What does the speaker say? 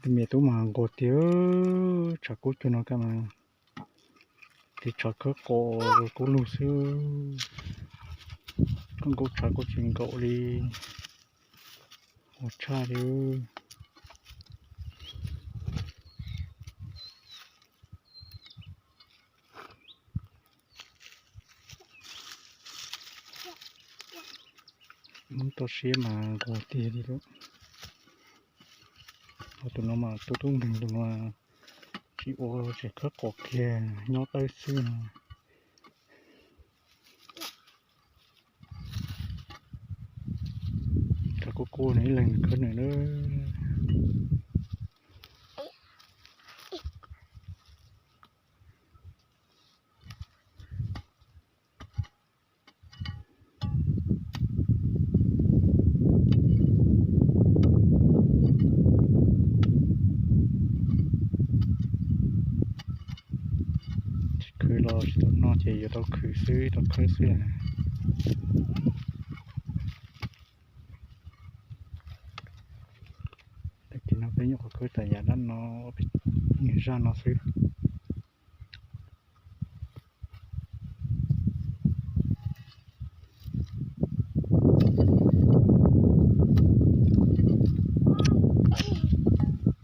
Tus me tub mas nquag tiag, tshav kub cuag no kaj mas, tiv tshav khawb qos kub lug xwb. Koj nkaum tshav kuj tsis nkaum li, ua tshaj li. Hmoob toj siab mas nquag tiag li lawm. Ho tus no mas tub tub nkeeg, tus no tsis ua, tsis khawb qos kiag, nyob tawb xwb no. Tshav kub kub no ib leeg khawb nws na. Tsis khwv los tsis tau noj ces yuav tau khwv xwb tau khawb xwb. Tag kis no peb nyuam qhuav khawb tas yav dab no, zaj no xwb.